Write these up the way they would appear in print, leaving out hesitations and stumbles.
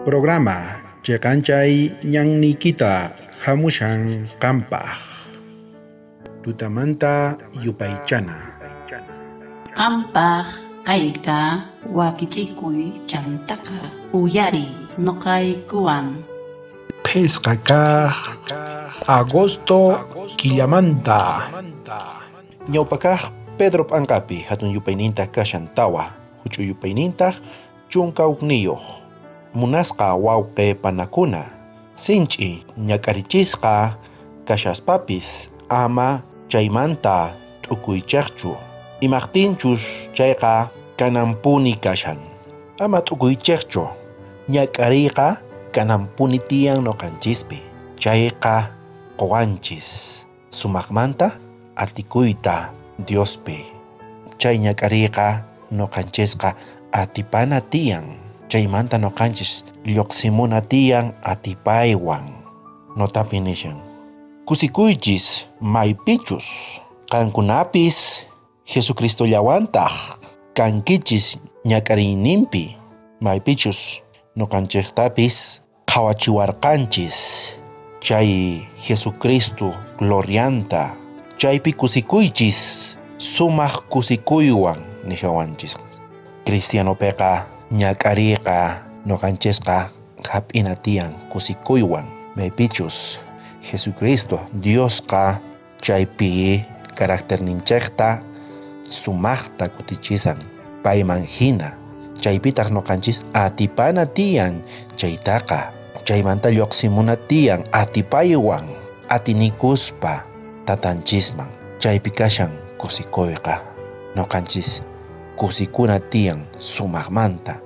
Programa cheqanchay ñanniykita hamushan qampaq. Tutamanta yupaychana. Qampaq kayqa wakichikuy chantaqa uyariy noqaykuwan. Phisqa kaq agosto killamanta. Ñawpakaq Pedro p'anqapi hatun yupaynintaq kashan tawa, huch'uy yupaynintaq 11. Munasqa wawqi panakuna, sinch'i ñak'arichisqa kashaspapis ama chaymanta t'ukuychaqchu. Imaqtinchus chayqa kananpuni kashan. Ama t'ukuychaqchu. Ñak'ariyqa kananpuni tiyan noqanchispi. Chayqa qowanchis sumaqmanta atikuyta Diospi. Chay ñak'ariyqa noqanchisqa atipana tiyan. Chaymanta noqanchis lluqsimuna tiyan atipaywan. Notapi nishan. Kusikuychis maypichus qankunapis Jesucristollawantaq kankichis ñak'ariyninpi maypichus noqanchiktapis qhawachiwarqanchis chay Jesucristo glorianta chaypi kusikuychis sumaq kusikuywan nishawanchis. Cristianopiqa ñak'ariyqa noqanchisqa hap'ina tiyan kusikuywan maypichus Jesucristo Diosqa chaypi caracterninchikta sumaqta kutichisan payman hina. Chaypitaq noqanchis atipana tiyan chaytaqa chaymanta lluqsimuna tiyan atipaywan atinikuspa tatanchisman. Chaypi kashan kusikuyqa noqanchis kusikuna tiyan sumaqmanta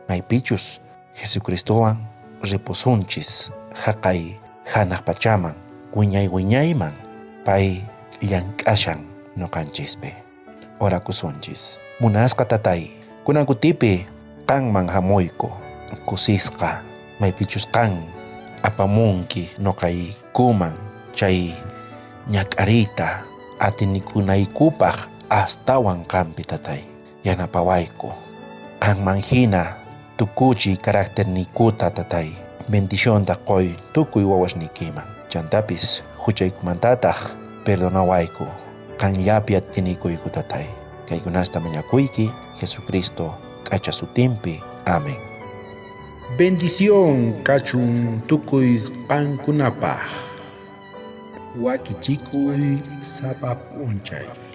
maypichus Jesucristowan ripusunchis haqay hanaq pachaman wiñay wiñayman pay llank'ashan noqanchispi. Orakusunchis. Munasqa tatay, kunan kutipi qanman hamuyku kusisqa maypichus qan apamunki noqaykuman chay ñak'ariyta atinikunaykupaq astawan qanpi tatay yanapawayku. Qanman hina tukuchiy caracterniykuta tatay. Bendicionta qoy tukuy wawasniykiman. Chantapis huchaykumantataq perdonawayku. Qanllapi atinikuyku tatay. Kaykunasta mañakuyki Jesucristo k'acha sutinpi. Amén. Bendición kachun tukuy qankunapaq. Wakichikuy sapa p'unchay.